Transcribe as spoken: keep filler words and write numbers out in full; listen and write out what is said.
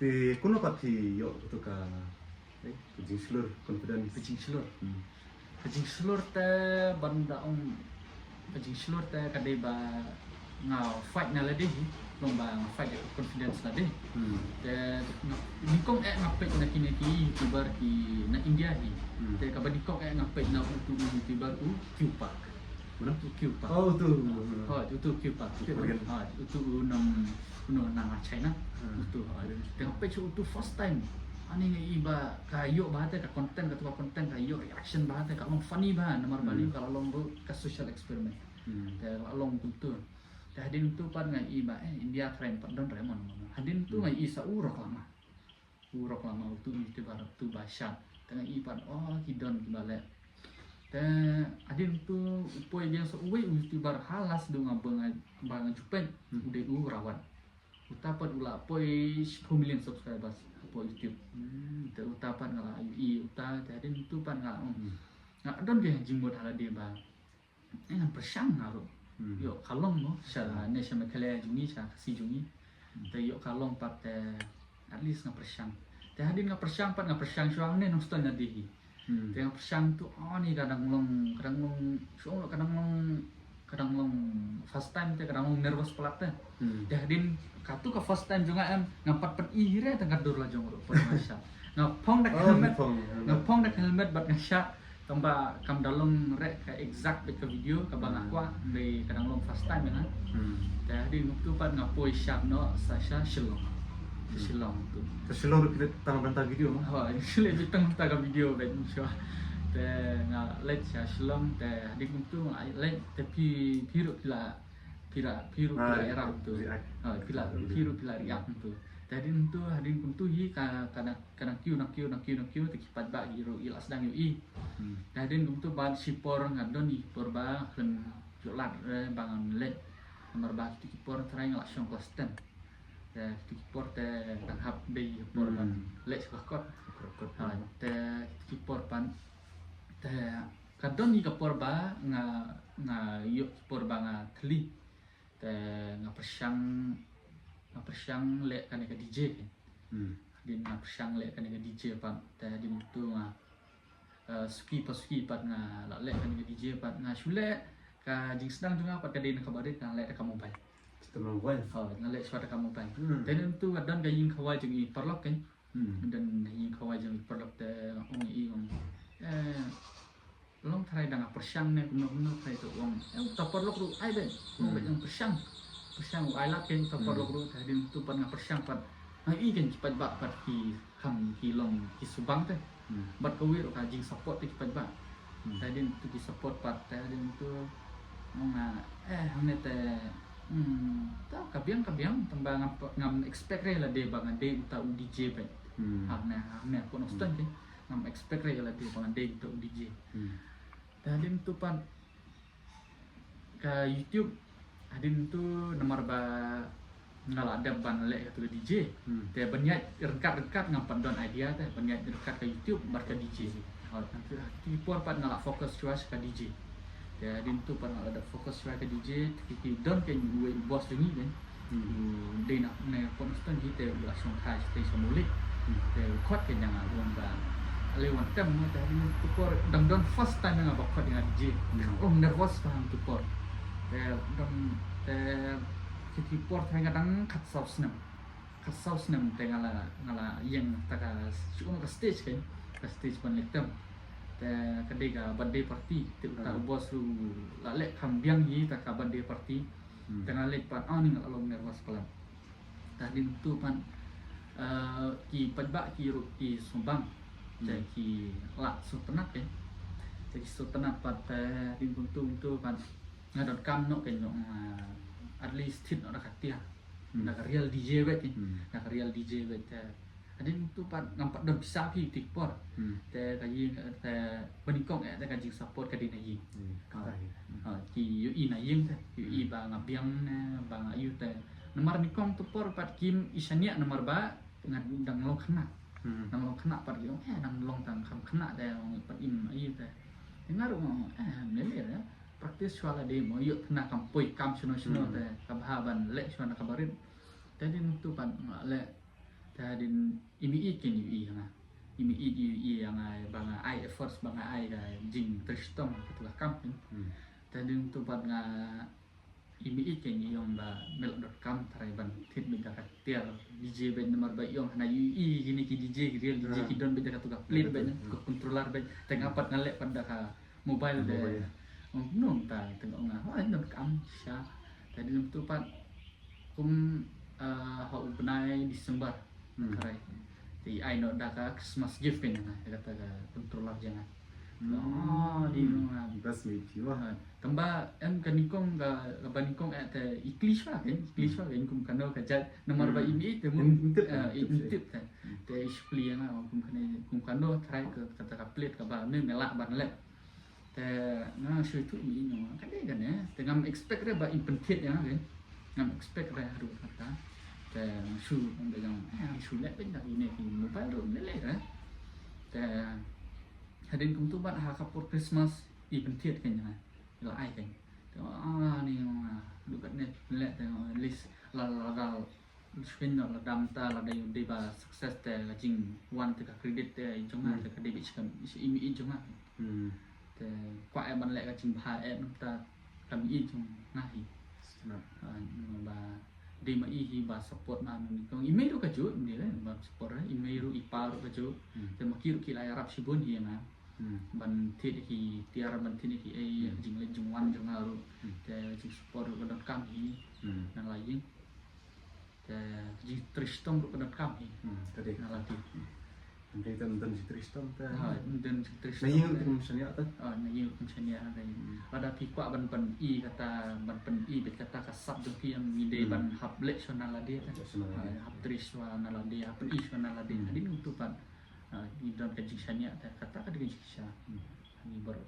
Te kumno pat phi ïoh kato ka, eh, ka jingshlur, confidence? Ka jingshlur. Hmm. Ka jingshlur te ban da ong, ka jingshlur te ka dei ba nga fight na lade hi, long ba nga fight ïa ka confidence lade. Hmm. Te nga, nyngkong eh nga peit na kine ki YouTuber ki na India hi. Hmm. Te kaba nyngkong eh nga peit na uto u YouTuber u Q Park. Mana? U Q Park. Oh, uto. Ha, uto u Q Park. Q Park. Ha, uto u nong, u nong na China. Hmm. Uto. Ha. Te nga peit sha uto first time. Ani nga i ba ka ïoh bha te ka content, kato ka content ka ïoh reaction bha te, ka long funny bha, namar ba Hmm. ni ka la long ruh ka social experiment. Hmm. Te la long kumto. Te hadien uto pat nga i ba, eh, India tharai pat don re mo, mo, mo. Hadien uto Hmm. nga i sa u Rock Lama. U Rock Lama uto u YouTuber uto ba shad. Te nga i pat, oh, ki don kiba leh. Te hadien uto u poi biang sa uwei u YouTuber ha last duh nga ba nga, ba nga ju peit. Hmm. U dei u Rawat. Uta pat u la poi shiphew million subscribers hapoh YouTube. Hmm. Te uta pat nga la ïohi uta, te hadien uto pat nga, hmm, Hmm. nga don ka jingmut ha lade ba, eh, ngan pyrshang nga ruh. Hmm. Ïoh ka long mo, sha Hmm. ne sha Meghalaya jong ngi, sha Khasi jong ngi. Hmm. Te ïoh ka long pat te at least nga pyrshang. Te hadien nga pyrshang pat, nga pyrshang shuwa hangne Nongstoiñ na Delhi. Hmm. Te nga pyrshang to, oh, ni ka dang long, ka dang long, shu ong ka dang long, ka dang long first time te ka dang long nervous palat te. Hmm. Te hadien kato ka first time jong nga em, ngam pat pyni hi re tang ka dur la jong ruh pat nga shah. Nga phong da ka Oh, helmet, phong. Nga phong da ka helmet bad nga shah. Tang ba kam da long re ka exact bad ka video kaba nga Hmm. kwah, hynrei ka dang long first time ïa nga. Hmm. Te hadien uto pat nga poi shad noh sa sha Shillong. Sha Hmm. Shillong uto. Sha Shillong ruh phi leit tang bynta video mo? Ha, shu leit tang bynta ka video bad shuwa. Te nga leit sha Shillong, te hadien uto nga leit, te phi, phi ruh phi la, phi la, phi ruh phi la Ah, ïarap uto. React. Ha, phi la, Hmm. phi ruh phi la react uto. Te hadien uto, hadien uto hi ka, ka dang, ka dang kiew, dang kiew, dang kiew, dang kiew, te ki paidbah ki ruh i la sdang ïohi. Hmm. Te hadien uto bad shipor nga don i por ba khlem ïoh lad, eh, ba ngan leit. Namar ba kito ki por tharai nga la shong klas ten. Te kito ki por te dang hap dei por Hmm. ban leit sha ka kot. Kot, kot. Ha, te kito ki por pat te ka don i ka por ba nga, nga ïoh ki por ba nga thylli. Te nga pyrshang, nga pyrshang leh kane ka D J. Hmm. Hadien nga pyrshang leh kane ka D J pat, te hadien uto nga, eh, suki pa suki pat nga la leh kane ka D J pat, nga shu leh, ka jingsdang jong nga pat ka dei na kaba rit, nga leh da ka mobile. Stem mobile. Oh, nga leh shuwa da ka mobile. Hmm. Te hadien uto ka don ka ïing khawai jong i paralok, eh. Hmm. Don ïing khawai jong i paralok te ong i ong, eh, long tharai dang pyrshang ne kumno kumno, tharai to ong, eh, uta paralok ruh ai beit. Ong beit Hmm. ong pyrshang. Pyrshang u ai lad kein uta Hmm. paralok ruh, te hadien uto pat nga pyrshang pat. Nga i kein ki paidbah pat ki kham ki long ki subang te. Hmm. Bad kawei ruh ka jingsupport te ki paidbah. Hmm. Te hadien uto ki support pat, te hadien uto ong nga, eh, hangne te, hmm, ta ka biang ka biang, tang ba ngam, ngam expect re lade ba nga dei uta u D J beit. Hmm. Hangne, hangne hapoh Nongstoiñ Hmm. te. Ngam expect re lade ba nga dei uta u D J. Hmm. Te hadien uto pat ka YouTube, hadien uto namar ba nga la dep ban leh kato ka D J. Hmm. Te ban ïaid ryngkat ryngkat ngam pat don idea te, ban ïaid ryngkat ka YouTube bad ka D J. Hmm. Hooid, hangto ki por pat nga la focus shuwa sha ka D J. Te hadien uto pat nga la dep focus shuwa ka DJ, te ki, ki don kein uwei u boss jong ngi kein. Hmm. U dei na, na pdeng Nongstoiñ hi te u la shong kha shatei sha Mawlai. Hmm. Te u khot kein ïa nga u ong ba ale wan tem mo, te hadien uto por dang don first time ïa nga ba khot ïa nga D J. Hmm. Long nervous bha hangto por. Te dang, te kito ki por te nga dang khatsaw snem. Khatsaw snem te nga la, nga la ïeng ta ka, shu ong ka stage kein, ka stage ban leit tem. Te ka dei ka birthday party, te uta Hmm. u boss ruh la leh kham biang hi ta ka birthday party. Hmm. Te nga leit pat, ani nga la long nervous palat. Te hadien uto pat, eh, ki paidbah ki ruh ki sngewbang. Te Hmm. ki la sngewtynnat, eh. Te ki sngewtynnat pat, te hadien uto, uto pat nga donkam noh kein noh, eh, at least thied noh da ka tiar. Hmm. Da ka real D J beit, eh. Hmm. Da ka real D J beit, te hadien uto pat ngam pat don pisa phi uto ki por. Hmm. Te ka ïing, te ba nyngkong eh, te ka jingsupport ka dei na ïing. Hmm. Ha. Ha, ki ïohi na ïing te, ïohi Hmm. ba nga biang ne, ba nga ïoh te. Namar nyngkong uto por pat kim i shaniah namar ba nga dang long khynnah. Hmm. Dang long khynnah pat ki ong, eh, dang long tang kham khynnah te, ong pat im ïoh te. Te nga ruh nga ong, eh, ym lei lei, eh. Practice shuwa lade mo, ïoh te na kam poi kam shano shano Hmm. te, ka bha ban leh shuwa na kaba rit. Te hadien uto pat nga leh Te hadien i mei i ken i ïa nga. I mei i ïa nga ba nga ai efforts ba nga ai ka jingtrei shitom ha kato ka kam kan. Te hadien to pat nga i mei i ken i ong ba me lah donkam trai ban thied beit da ka tiar D J beit namar ba i ong hana i i kine ki D J ki real D J ki don beit da kato ka plate beit ka controller beit. Te nga pat nga leh pat da ka mobile de. Ong nong ta te ong nga ha donkam sha. Te hadien to pat kum ha u bnai December. Trai. Te i ai noh da ka Christmas gift kan nga kata ka controller jong nga. Ah, di nga. Best mate phi wa. Tangba em ka nyngkong ka ba nyngkong eh te i kli shuwa kan, i kli shuwa kan kum kano ka jait namar ba i mei te mu. Im tip te. Te i spli nga kum kane kum kano trai ka kata ka plate ka ba ne me lah ban leh. Te nga shu tu mi ino ka dei kane te ngam expect re ba in pynthied ïa nga. Ngam expect re haduh kata. Te nga shu ngam dei ngam eh ngam shu leh pyn da ine ki mobile ruh leh leh re. Te hadien kumtu bad ha ka por Christmas i pynthied kan ïa nga. La ai kan. Te ah ni nga haduh katne leh te nga list la la la Shuwa noh lada mynta lada ïoh dei ba success te ka jingwan te ka credit te i jong nga te ka dei beit sha i mei i jong nga. Te kwah eh ban leh ka jingbha eh mynta ka mei i jong nga hi. Ba dei ma i hi ba support ma mynnyngkong i mei ruh ka juh mei re ba support i mei ruh i pa ruh ka juh. Te ma ki ruh ki la ïarap shibun hi ïa nga ban thied ki tiar ban thied ki ei jingleh jingwan jong nga ruh. Te jingsupport ruh ka donkam hi na la ïing. Te jingtrei shitom ruh ka donkam hi. Ka dei na la dei. Hynrei te ym don jingtrei shitom te. Ha, ym don jingtrei shitom. Na ïing ruh kin shaniah te. Ah, na ïing ruh kin shaniah te. Lada phi kwah ban pyni kata ban pyni beit kata ka sap jong phi ym ngi dei ban hap leh shuwa na lade te. Hap trei shuwa na lade hap pyni shuwa na lade. Hadien kumtu pat ngi don ka jingshaniah te kata ka dei ka jingshisha. Ngi baroh.